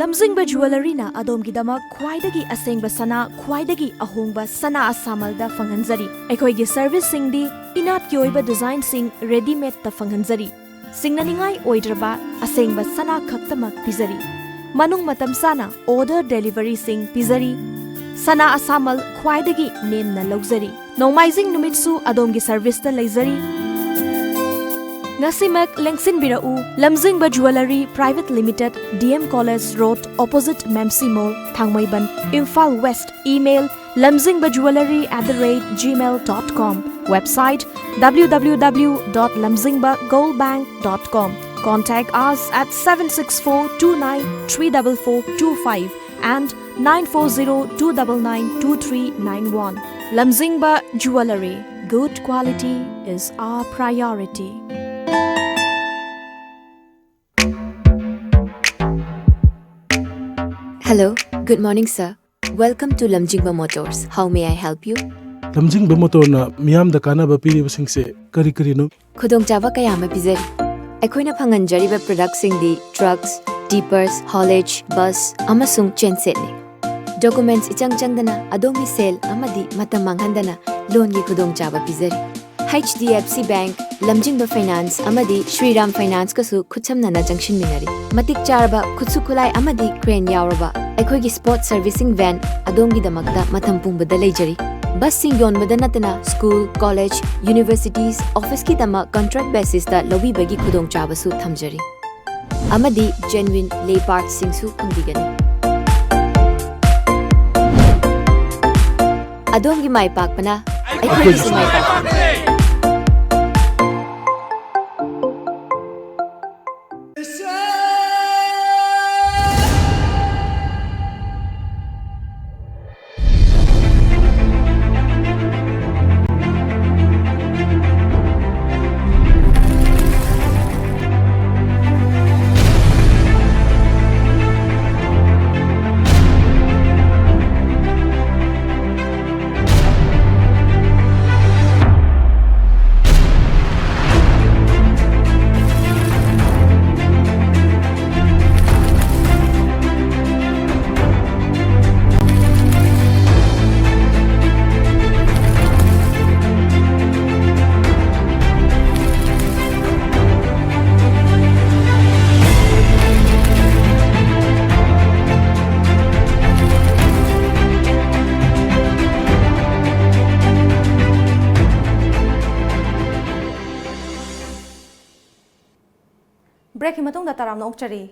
ꯂꯝꯖꯤꯡꯕ ꯖꯨꯋꯦꯂꯔꯤꯅ ꯑꯗꯣꯝꯒꯤꯗꯃꯛ ꯈ꯭ꯋꯥꯏꯗꯒꯤ ꯑꯁꯦꯡꯕ ꯁꯅꯥ, ꯈ꯭ꯋꯥꯏꯗꯒꯤ ꯑꯍꯣꯡꯕ ꯁꯅꯥ ꯑꯁꯥꯃꯜꯗ ꯐꯪꯍꯟꯖꯔꯤ꯫ ꯑꯩꯈꯣꯏꯒꯤ ꯁꯔꯚꯤꯁꯁꯤꯡꯗꯤ ꯏꯅꯥꯠꯀꯤ ꯑꯣꯏꯕ ꯗꯤꯖꯥꯏꯟꯁꯤꯡ ꯔꯦꯗꯤꯃꯦꯗꯇ ꯐꯪꯍꯟꯖꯔꯤ꯫ ꯁꯤꯡꯅꯅꯤꯡꯉꯥꯏ ꯑꯣꯏꯗ꯭ꯔꯕ ꯑꯁꯦꯡꯕ ꯁꯅꯥ ꯈꯛꯇꯃꯛ ꯄꯤꯖꯔꯤ꯫ ꯃꯅꯨꯡ ꯃꯇꯝ ꯆꯥꯅ ꯑꯣꯔꯗꯔ ꯗꯦꯂꯤꯚꯔꯤꯁꯤꯡ ꯄꯤꯖꯔꯤ꯫ ꯁꯅꯥ ꯑꯁꯥꯃꯜ ꯈ꯭ꯋꯥꯏꯗꯒꯤ ꯅꯦꯝꯅ ꯂꯧꯖꯔꯤ꯫ ꯅꯣꯡꯃꯥꯏꯖꯤꯡ ꯅꯨꯃꯤꯠꯁꯨ ꯑꯗꯣꯝꯒꯤ ꯁꯔꯚꯤꯁꯇ ꯂꯩꯖꯔꯤ꯫ ꯉꯁꯤꯃꯛ ꯂꯦꯡꯁꯤꯟꯕꯤꯔꯛꯎ, Lamzingba jewellery private limited, D M college road, opposite Memsi mall, Thangmeiband, Imphal west. Email, lamzingba jewellery at the rate gmail dot com. Website, W W W dot lamzingba gold bank dot com. Contact us at seven six four two nine three double four two five and nine four zero two double nine two three nine one. Lamzingba Jewellery. Good quality is our priority. Hello, good morning, sir. Welcome to Lamjingba Motors. How may I help you? ꯂꯝꯖꯤꯡꯕ ꯃꯣꯇꯣꯔꯅ ꯃꯤꯌꯥꯝꯗ ꯀꯥꯟꯅꯕ ꯄꯤꯔꯤꯕꯁꯤꯡꯁꯦ ꯀꯔꯤ ꯀꯔꯤꯅꯣ? ꯈꯨꯗꯣꯡꯆꯥꯕ ꯀꯌꯥ ꯑꯃ ꯄꯤꯖꯔꯤ꯫ ꯑꯩꯈꯣꯏꯅ ꯐꯪꯍꯟꯖꯔꯤꯕ ꯄ꯭ꯔꯗꯛꯁꯤꯡꯗꯤ ꯇ꯭ꯔꯛꯁ, ꯇꯤꯄꯔꯁ, ꯍꯣꯂꯦꯖ, ꯕꯁ ꯑꯃꯁꯨꯡ ꯆꯦꯟꯁꯦꯠꯅꯤ꯫ ꯗꯣꯀꯨꯃꯦꯟꯠꯁ ꯏꯆꯪ ꯆꯪꯗꯅ ꯑꯗꯣꯝꯒꯤ ꯁꯦꯜ ꯑꯃꯗꯤ ꯃꯇꯝ ꯃꯥꯡꯍꯟꯗꯅ ꯂꯣꯟꯒꯤ ꯈꯨꯗꯣꯡꯆꯥꯕ ꯄꯤꯖꯔꯤ꯫ H D F C Bank, ꯂꯝꯖꯤꯡꯕ ꯐꯥꯏꯅꯥꯟꯁ ꯑꯃꯗꯤ ꯁ꯭ꯔꯤꯔꯥꯝ ꯐꯥꯏꯅꯥꯟꯁꯀꯁꯨ ꯈꯨꯠꯁꯝꯅꯅ ꯆꯪꯁꯤꯟꯃꯤꯟꯅꯔꯤ꯫ ꯃꯇꯤꯛ ꯆꯥꯔꯕ ꯈꯨꯠꯁꯨ ꯈꯨꯠꯂꯥꯏ ꯑꯃꯗꯤ ꯀ꯭ꯔꯦꯟ ꯌꯥꯎꯔꯕ ꯑꯩꯈꯣꯏꯒꯤ ꯁ꯭ꯄꯣꯔꯠ ꯁꯔꯚꯤꯁꯤꯡ ꯚꯦꯟ ꯑꯗꯣꯝꯒꯤꯗꯃꯛꯇ ꯃꯇꯝ ꯄꯨꯝꯕꯗ ꯂꯩꯖꯔꯤ꯫ ꯕꯁꯁꯤꯡ ꯌꯣꯟꯕꯗ ꯅꯠꯇꯅ ꯁ꯭ꯀꯨꯜ, ꯀꯣꯂꯦꯖ, ꯌꯨꯅꯤꯚꯔꯁꯤꯇꯤꯁ, ꯑꯣꯐꯤꯁꯀꯤꯗꯃꯛ ꯀꯟꯇ꯭ꯔꯦꯛ ꯕꯦꯁꯤꯁꯇ ꯂꯧꯕꯤꯕꯒꯤ ꯈꯨꯗꯣꯡꯆꯥꯕꯁꯨ ꯊꯝꯖꯔꯤ꯫ ꯑꯃꯗꯤ ꯖꯦꯟꯋꯤꯟ ꯂꯦ ꯄꯥꯔꯠꯁꯤꯡꯁꯨ ꯐꯪꯕꯤꯒꯅꯤ꯫ ꯑꯗꯣꯝꯒꯤ ꯃꯥꯏ ꯄꯥꯛꯄꯅ ꯑꯩꯈꯣꯏꯒꯤꯁꯨ ꯃꯥꯏ ꯄꯥꯛꯄꯅꯤ꯫ ꯕ꯭ꯔꯦꯛꯀꯤ ꯃꯇꯨꯡꯗ ꯇꯔꯥꯝꯅ ꯑꯣꯛꯆꯔꯤ꯫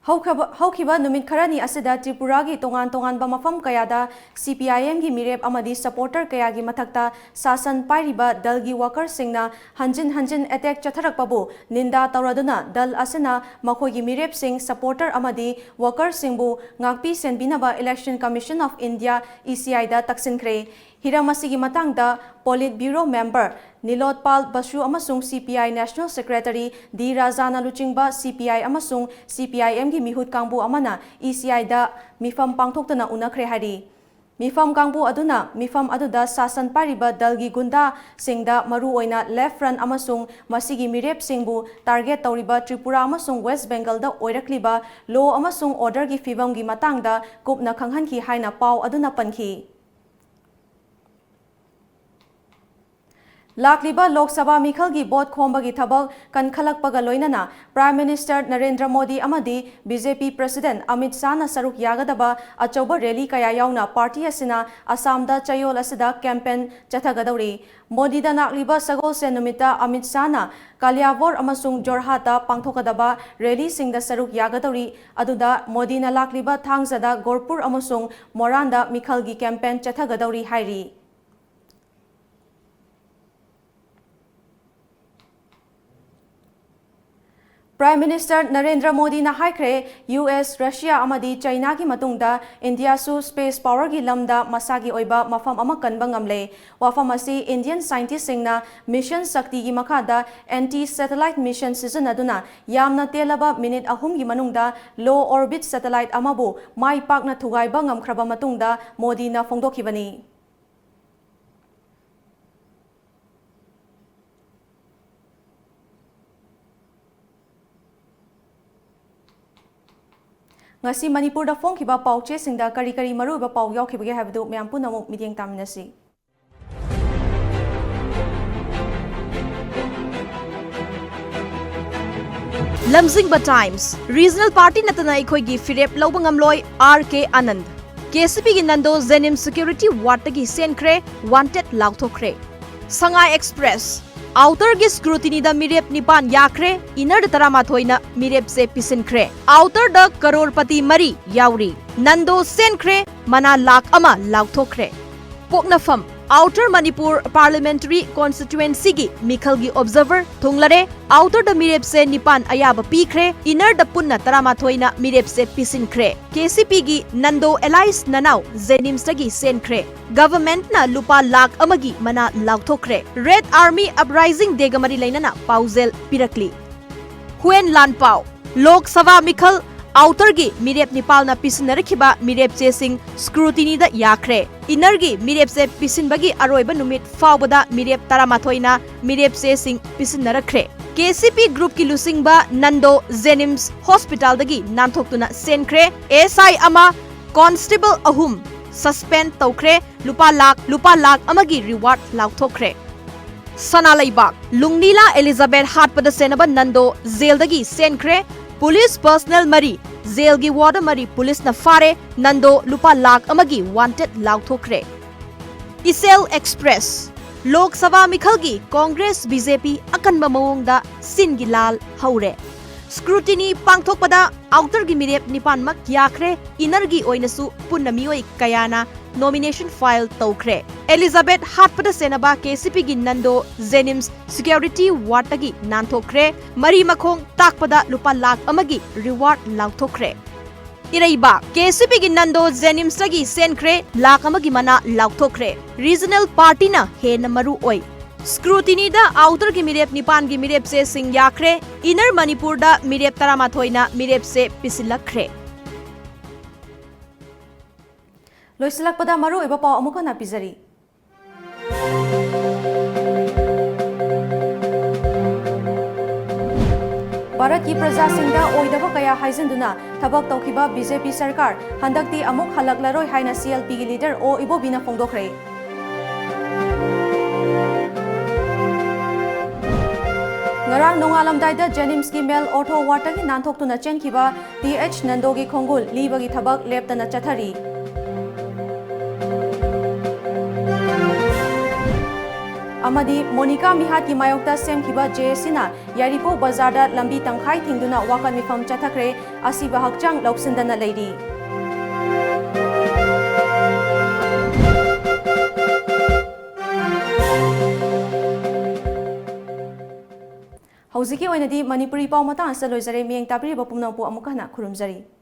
ꯍꯧꯈ꯭ꯔꯕ-, ꯍꯧꯈꯤꯕ ꯅꯨꯃꯤꯠ ꯈꯔꯅꯤ ꯑꯁꯤꯗ ꯇ꯭ꯔꯤꯄꯨꯔꯥꯒꯤ ꯇꯣꯉꯥꯟ ꯇꯣꯉꯥꯟꯕ ꯃꯐꯝ ꯀꯌꯥꯗ ꯁꯤ ꯄꯤ ꯑꯥꯏ ꯑꯦꯝꯒꯤ ꯃꯤꯔꯦꯞ ꯑꯃꯗꯤ ꯁꯄꯣꯔꯇꯔ ꯀꯌꯥꯒꯤ ꯃꯊꯛꯇ ꯁꯥꯁꯟ ꯄꯥꯏꯔꯤꯕ ꯗꯜꯒꯤ ꯋꯥꯀꯔꯁꯤꯡꯅ ꯍꯟꯖꯤꯟ ꯍꯟꯖꯤꯟ ꯑꯦꯇꯦꯛ ꯆꯠꯊꯔꯛꯄꯕꯨ ꯅꯤꯟꯗꯥ ꯇꯧꯔꯗꯨꯅ ꯗꯜ ꯑꯁꯤꯅ ꯃꯈꯣꯏꯒꯤ ꯃꯤꯔꯦꯞꯁꯤꯡ, ꯁꯄꯣꯔꯇꯔ ꯑꯃꯗꯤ ꯋꯥꯀꯔꯁꯤꯡꯕꯨ ꯉꯥꯛꯄꯤ ꯁꯦꯟꯕꯤꯅꯕ Election Commission of India, E C I ꯗ ꯇꯛꯁꯤꯟꯈ꯭ꯔꯦ꯫ ꯍꯤꯔꯝ ꯑꯁꯤꯒꯤ ꯃꯇꯥꯡꯗ ꯄꯣꯂꯤꯠ ꯕ꯭ꯌꯨꯔꯣ ꯃꯦꯝꯕꯔ ꯅꯤꯂꯣꯠꯄꯥꯜ ꯕꯁꯨ ꯑꯃꯁꯨꯡ ꯁꯤ ꯄꯤ ꯑꯥꯏ ꯅꯦꯁꯅꯦꯜ ꯁꯦꯀ꯭ꯔꯦꯇꯔꯤ ꯗꯤ ꯔꯥꯖꯥꯅ ꯂꯨꯆꯤꯡꯕ ꯁꯤ ꯄꯤ ꯑꯥꯏ ꯑꯃꯁꯨꯡ ꯁꯤ ꯄꯤ ꯑꯥꯏ ꯑꯦꯝꯒꯤ ꯃꯤꯍꯨꯠ ꯀꯥꯡꯕꯨ ꯑꯃꯅ ꯏ ꯁꯤ ꯑꯥꯏꯗ ꯃꯤꯐꯝ ꯄꯥꯡꯊꯣꯛꯇꯨꯅ ꯎꯅꯈ꯭ꯔꯦ ꯍꯥꯏꯔꯤ꯫ ꯃꯤꯐꯝ ꯀꯥꯡꯕꯨ ꯑꯗꯨꯅ ꯃꯤꯐꯝ ꯑꯗꯨꯗ ꯁꯥꯁꯟ ꯄꯥꯏꯔꯤꯕ ꯗꯜꯒꯤ ꯒꯨꯟꯗꯥꯁꯤꯡꯗ, ꯃꯔꯨꯑꯣꯏꯅ ꯂꯦꯐ ꯐ꯭ꯔꯟꯠ ꯑꯃꯁꯨꯡ ꯃꯁꯤꯒꯤ ꯃꯤꯔꯦꯞꯁꯤꯡꯕꯨ ꯇꯥꯔꯒꯦꯠ ꯇꯧꯔꯤꯕ ꯇ꯭ꯔꯤꯄꯨꯔꯥ ꯑꯃꯁꯨꯡ ꯋꯦꯁ ꯕꯦꯡꯒꯜꯗ ꯑꯣꯏꯔꯛꯂꯤꯕ ꯂꯣ ꯑꯃꯁꯨꯡ ꯑꯣꯔꯗꯔꯒꯤ ꯐꯤꯕꯝꯒꯤ ꯃꯇꯥꯡꯗ ꯀꯨꯞꯅ ꯈꯪꯍꯟꯈꯤ ꯍꯥꯏꯅ ꯄꯥꯎ ꯑꯗꯨꯅ ꯄꯟꯈꯤ꯫ ꯂꯥꯛꯂꯤꯕ ꯂꯣꯛ ꯁꯚꯥ ꯃꯤꯈꯜꯒꯤ ꯚꯣꯠ ꯈꯣꯝꯕꯒꯤ ꯊꯕꯛ ꯀꯟꯈꯠꯂꯛꯄꯒ ꯂꯣꯏꯅꯅ ꯄ꯭ꯔꯥꯏꯝ ꯃꯤꯅꯤꯁꯇꯔ ꯅꯔꯦꯟꯗ꯭ꯔ ꯃꯣꯗꯤ ꯑꯃꯗꯤ ꯕꯤ ꯖꯦ ꯄꯤ ꯄ꯭ꯔꯁꯤꯗꯦꯟꯠ ꯑꯃꯤꯠ ꯁꯥꯍꯅ ꯁꯔꯨꯛ ꯌꯥꯒꯗꯕ ꯑꯆꯧꯕ ꯔꯦꯂꯤ ꯀꯌꯥ ꯌꯥꯎꯅ ꯄꯥꯔꯇꯤ ꯑꯁꯤꯅ ꯑꯁꯥꯝꯗ ꯆꯌꯣꯜ ꯑꯁꯤꯗ ꯀꯦꯝꯄꯦꯟ ꯆꯠꯊꯒꯗꯧꯔꯤ꯫ ꯃꯣꯗꯤꯗ ꯂꯥꯛꯂꯤꯕ ꯁꯒꯣꯜꯁꯦꯟ ꯅꯨꯃꯤꯠꯇ ꯑꯃꯤꯠ ꯁꯥꯍꯅ ꯀꯥꯂꯤꯌꯥꯕꯣꯔ ꯑꯃꯁꯨꯡ ꯖꯣꯔꯍꯥꯠꯇ ꯄꯥꯡꯊꯣꯛꯀꯗꯕ ꯔꯦꯂꯤꯁꯤꯡꯗ ꯁꯔꯨꯛ ꯌꯥꯒꯗꯧꯔꯤ꯫ ꯑꯗꯨꯗ ꯃꯣꯗꯤꯅ ꯂꯥꯛꯂꯤꯕ ꯊꯥꯡꯖꯗ ꯒꯣꯔꯄꯨꯔ ꯑꯃꯁꯨꯡ ꯃꯣꯔꯥꯟꯗ ꯃꯤꯈꯜꯒꯤ ꯀꯦꯝꯄꯦꯟ ꯆꯠꯊꯒꯗꯧꯔꯤ ꯍꯥꯏꯔꯤ꯫ ꯄ꯭ꯔꯥꯏꯝ ꯃꯤꯅꯤꯁꯇꯔ ꯅꯔꯦꯟꯗ꯭ꯔ ꯃꯣꯗꯤꯅ ꯍꯥꯏꯈ꯭ꯔꯦ, ꯌꯨ ꯑꯦꯁ, ꯔꯁꯤꯌꯥ ꯑꯃꯗꯤ ꯆꯥꯏꯅꯥꯒꯤ ꯃꯇꯨꯡꯗ ꯏꯟꯗꯤꯌꯥꯁꯨ ꯁ꯭ꯄꯦꯁ ꯄꯥꯋꯔꯒꯤ ꯂꯝꯗ ꯃꯁꯥꯒꯤ ꯑꯣꯏꯕ ꯃꯐꯝ ꯑꯃ ꯀꯟꯕ ꯉꯝꯂꯦ꯫ ꯋꯥꯐꯝ ꯑꯁꯤ ꯏꯟꯗꯤꯌꯟ ꯁꯥꯏꯟꯇꯤꯁꯁꯤꯡꯅ ꯃꯤꯁꯟ ꯁꯛꯇꯤꯒꯤ ꯃꯈꯥꯗ ꯑꯦꯟꯇꯤ ꯁꯦꯇꯦꯂꯥꯏꯠ ꯃꯤꯁꯟ ꯁꯤꯖꯤꯟꯅꯗꯨꯅ ꯌꯥꯝꯅ ꯇꯦꯜꯂꯕ ꯃꯤꯅꯤꯠ ꯑꯍꯨꯝꯒꯤ ꯃꯅꯨꯡꯗ ꯂꯣ ꯑꯣꯔꯕꯤꯠ ꯁꯦꯇꯦꯂꯥꯏꯠ ꯑꯃꯕꯨ ꯃꯥꯏ ꯄꯥꯛꯅ ꯊꯨꯒꯥꯏꯕ ꯉꯝꯈ꯭ꯔꯕ ꯃꯇꯨꯡꯗ ꯃꯣꯗꯤꯅ ꯐꯣꯡꯗꯣꯛꯈꯤꯕꯅꯤ꯫ ꯉꯁꯤ ꯃꯅꯤꯄꯨꯔꯗ ꯐꯣꯡꯈꯤꯕ ꯄꯥꯎꯆꯦꯁꯤꯡꯗ ꯀꯔꯤ ꯀꯔꯤ ꯃꯔꯨꯑꯣꯏꯕ ꯄꯥꯎ ꯌꯥꯎꯈꯤꯕꯒꯦ ꯍꯥꯏꯕꯗꯨ ꯃꯌꯥꯝ ꯄꯨꯝꯅꯃꯛ ꯃꯤꯠꯌꯦꯡ ꯇꯥꯃꯤꯟꯅꯁꯤ꯫ ꯂꯝꯖꯤꯡꯕ ꯇꯥꯏꯝꯁ, ꯔꯤꯖꯅꯦꯜ ꯄꯥꯔꯇꯤ ꯅꯠꯇꯅ ꯑꯩꯈꯣꯏꯒꯤ ꯐꯤꯔꯦꯞ ꯂꯧꯕ ꯉꯝꯂꯣꯏ, ꯑꯥꯔ ꯀꯦ ꯑꯅꯟꯗ꯫ ꯀꯦ ꯁꯤ ꯄꯤꯒꯤ ꯅꯟꯗꯣ ꯖꯦꯅꯤꯝꯁ ꯁꯦꯀ꯭ꯌꯨꯔꯤꯇꯤ ꯋꯥꯔꯗꯇꯒꯤ ꯆꯦꯟꯈ꯭ꯔꯦ, ꯋꯥꯟꯇꯦꯗ ꯂꯥꯎꯊꯣꯛꯈ꯭ꯔꯦ꯫ ꯁꯉꯥꯏ ꯑꯦꯛꯁꯄ꯭ꯔꯦꯁ, Outerꯒꯤ scrutinyꯗ ꯃꯤꯔꯦꯞ ꯅꯤꯄꯥꯟ ꯌꯥꯈ꯭ꯔꯦ, innerꯗ ꯇꯔꯥꯃꯥꯊꯣꯏꯅ ꯃꯤꯔꯦꯞꯁꯦ ꯄꯤꯁꯤꯟꯈ꯭ꯔꯦ꯫ Outerꯗ ꯀꯔꯣꯔꯄꯇꯤ ꯃꯔꯤ ꯌꯥꯎꯔꯤ꯫ Nando ꯁꯦꯟꯈ꯭ꯔꯦ, ꯃꯅꯥ ꯂꯥꯈ ꯑꯃ ꯂꯥꯎꯊꯣꯛꯈ꯭ꯔꯦ꯫ ꯄꯣꯛꯅꯐꯝ, Outer ꯃꯅꯤꯄꯨꯔ Parliamentary Constituencyꯒꯤ ꯃꯤꯈꯜꯒꯤ observer ꯊꯨꯡꯂꯔꯦ꯫ Outerꯗ ꯃꯤꯔꯦꯞꯁꯦ ꯅꯤꯄꯥꯟ ꯑꯌꯥꯕ ꯄꯤꯈ꯭ꯔꯦ, innerꯗ ꯄꯨꯟꯅ ꯇꯔꯥꯃꯥꯊꯣꯏꯅ ꯃꯤꯔꯦꯞꯁꯦ ꯄꯤꯁꯤꯟꯈ꯭ꯔꯦ꯫ KCPꯒꯤ Nando allies ꯅꯅꯥꯎ JNIMSꯇꯒꯤ ꯁꯦꯟꯈ꯭ꯔꯦ꯫ Governmentꯅ ꯂꯨꯄꯥ ꯂꯥꯈ ꯑꯃꯒꯤ ꯃꯅꯥ ꯂꯥꯎꯊꯣꯛꯈ꯭ꯔꯦ꯫ Red Army Uprising Dayꯒ ꯃꯔꯤ ꯂꯩꯅꯅ ꯄꯥꯎꯖꯦꯜ ꯄꯤꯔꯛꯂꯤ꯫ ꯍꯨꯌꯦꯟ ꯂꯥꯟꯄꯥꯎ, ꯂꯣꯛ ꯁꯚꯥ ꯃꯤꯈꯜ Outerꯒꯤ ꯃꯤꯔꯦꯞ ꯅꯤꯄꯥꯜꯅ ꯄꯤꯁꯤꯟꯅꯔꯛꯈꯤꯕ ꯃꯤꯔꯦꯞ ꯆꯦꯁꯤꯡ scrutinyꯗ ꯌꯥꯈ꯭ꯔꯦ꯫ Innerꯒꯤ ꯃꯤꯔꯦꯞꯁꯦ ꯄꯤꯁꯤꯟꯕꯒꯤ ꯑꯔꯣꯏꯕ ꯅꯨꯃꯤꯠ ꯐꯥꯎꯕꯗ ꯃꯤꯔꯦꯞ ꯇꯔꯥꯃꯥꯊꯣꯏꯅ ꯃꯤꯔꯦꯞ ꯆꯦꯁꯤꯡ ꯄꯤꯁꯤꯟꯅꯔꯛꯈ꯭ꯔꯦ꯫ KCP groupꯀꯤ ꯂꯨꯆꯤꯡꯕ Nando JNIMS hospitalꯗꯒꯤ ꯅꯥꯟꯊꯣꯛꯇꯨꯅ ꯁꯦꯟꯈ꯭ꯔꯦ꯫ SI ꯑꯃ, constable ꯑꯍꯨꯝ suspend ꯇꯧꯈ꯭ꯔꯦ꯫ ꯂꯨꯄꯥ ꯂꯥꯈ, ꯂꯨꯄꯥ ꯂꯥꯈ ꯑꯃꯒꯤ reward ꯂꯥꯎꯊꯣꯛꯈ꯭ꯔꯦ꯫ ꯁꯅꯥ ꯂꯩꯕꯥꯛ, ꯂꯨꯡꯅꯤꯂꯥ ꯑꯦꯂꯤꯖꯥꯕꯦꯊ ꯍꯥꯠꯄꯗ ꯁꯦꯟꯅꯕ Nando jailꯗꯒꯤ ꯁꯦꯟꯈ꯭ꯔꯦ꯫ Police personnel ꯃꯔꯤ, jailꯒꯤ warder ꯃꯔꯤ policeꯅ ꯐꯥꯔꯦ꯫ Nando ꯂꯨꯄꯥ ꯂꯥꯈ ꯑꯃꯒꯤ wanted ꯂꯥꯎꯊꯣꯛꯈ꯭ꯔꯦ꯫ ꯏꯆꯦꯜ Express, ꯂꯣꯛ ꯁꯚꯥ ꯃꯤꯈꯜꯒꯤ Congress BJP ꯑꯀꯟꯕ ꯃꯑꯣꯡꯗ ꯁꯤꯟꯒꯤ ꯂꯥꯜ ꯍꯧꯔꯦ꯫ Scrutiny ꯄꯥꯡꯊꯣꯛꯄꯗ Outerꯒꯤ ꯃꯤꯔꯦꯞ ꯅꯤꯄꯥꯟꯃꯛ ꯌꯥꯈ꯭ꯔꯦ, Innerꯒꯤ ꯑꯣꯏꯅꯁꯨ ꯄꯨꯟꯅ ꯃꯤꯑꯣꯏ ꯀꯌꯥꯅ nomination file ꯇꯧꯈ꯭ꯔꯦ꯫ ꯑꯦꯂꯤꯖꯥꯕꯦꯊ ꯍꯥꯠꯄꯗ ꯁꯦꯟꯅꯕ KCPꯒꯤ Nando JNIMS security wardꯇꯒꯤ ꯅꯥꯟꯊꯣꯛꯈ꯭ꯔꯦ꯫ ꯃꯔꯤ ꯃꯈꯣꯡ ꯇꯥꯛꯄꯗ ꯂꯨꯄꯥ ꯂꯥꯈ ꯑꯃꯒꯤ reward ꯂꯥꯎꯊꯣꯛꯈ꯭ꯔꯦ꯫ ꯏꯔꯩꯕꯥꯛ, KCPꯒꯤ Nando JNIMSꯇꯒꯤ ꯁꯦꯟꯈ꯭ꯔꯦ, ꯂꯥꯈ ꯑꯃꯒꯤ ꯃꯅꯥ ꯂꯥꯎꯊꯣꯛꯈ꯭ꯔꯦ꯫ Regional partyꯅ ꯍꯦꯟꯅ ꯃꯔꯨ ꯑꯣꯏ꯫ Scrutinyꯗ Outerꯒꯤ ꯃꯤꯔꯦꯞ ꯅꯤꯄꯥꯟꯒꯤ ꯃꯤꯔꯦꯞ ꯆꯦꯁꯤꯡ ꯌꯥꯈ꯭ꯔꯦ, Inner ꯃꯅꯤꯄꯨꯔꯗ ꯃꯤꯔꯦꯞ ꯇꯔꯥꯃꯥꯊꯣꯏꯅ ꯃꯤꯔꯦꯞꯁꯦ ꯄꯤꯁꯤꯜꯂꯛꯈ꯭ꯔꯦ꯫ ꯂꯣꯏꯁꯤꯜꯂꯛꯄꯗ ꯃꯔꯨꯑꯣꯏꯕ ꯄꯥꯎ ꯑꯃꯨꯛ ꯍꯟꯅ ꯄꯤꯖꯔꯤ꯫ ꯚꯥꯔꯠꯀꯤ ꯄ꯭ꯔꯖꯥꯁꯤꯡꯗ ꯑꯣꯏꯗꯕ ꯀꯌꯥ ꯍꯥꯏꯖꯤꯟꯗꯨꯅ ꯊꯕꯛ ꯇꯧꯈꯤꯕ BJP ꯁꯔꯀꯥꯔ ꯍꯟꯗꯛꯇꯤ ꯑꯃꯨꯛ ꯍꯜꯂꯛꯂꯔꯣꯏ ꯍꯥꯏꯅ CLPꯒꯤ leader ꯑꯣ ꯏꯕꯣꯕꯤꯅ ꯐꯣꯡꯗꯣꯛꯈ꯭ꯔꯦ꯫ ꯉꯔꯥꯡ ꯅꯣꯡꯉꯥꯜꯂꯝꯗꯥꯏꯗ JNIMSꯀꯤ male ortho wardꯇꯒꯤ ꯅꯥꯟꯊꯣꯛꯇꯨꯅ ꯆꯦꯟꯈꯤꯕ ꯇꯤ ꯑꯩꯆ ꯅꯟꯗꯣꯒꯤ ꯈꯣꯡꯒꯨꯜ ꯂꯤꯕꯒꯤ ꯊꯕꯛ ꯂꯦꯞꯇꯅ ꯆꯠꯊꯔꯤ꯫ ꯑꯃꯗꯤ ꯃꯣꯅꯤꯀꯥ ꯃꯤꯍꯥꯠꯀꯤ ꯃꯥꯌꯣꯛꯇ ꯁꯦꯝꯈꯤꯕ ꯖꯦ ꯑꯦꯁ ꯁꯤꯅ ꯌꯥꯏꯔꯤꯄꯣꯛ ꯕꯖꯥꯔꯗ ꯂꯝꯕꯤ ꯇꯪꯈꯥꯏ ꯊꯤꯡꯗꯨꯅ ꯋꯥꯀꯠ ꯃꯤꯐꯝ ꯆꯠꯊꯈ꯭ꯔꯦ꯫ ꯑꯁꯤꯕ ꯍꯛꯆꯥꯡ ꯂꯧꯁꯤꯟꯗꯅ ꯂꯩꯔꯤ꯫ ꯍꯧꯖꯤꯛꯀꯤ ꯑꯣꯏꯅꯗꯤ ꯃꯅꯤꯄꯨꯔꯤ ꯄꯥꯎ ꯃꯇꯥꯡ ꯑꯁꯤꯗ ꯂꯣꯏꯖꯔꯦ꯫ ꯃꯤꯠꯌꯦꯡ ꯇꯥꯕꯤꯔꯤꯕ ꯄꯨꯝꯅꯃꯛꯄꯨ ꯑꯃꯨꯛꯀ ꯍꯟꯅ ꯈꯨꯔꯨꯝꯖꯔꯤ꯫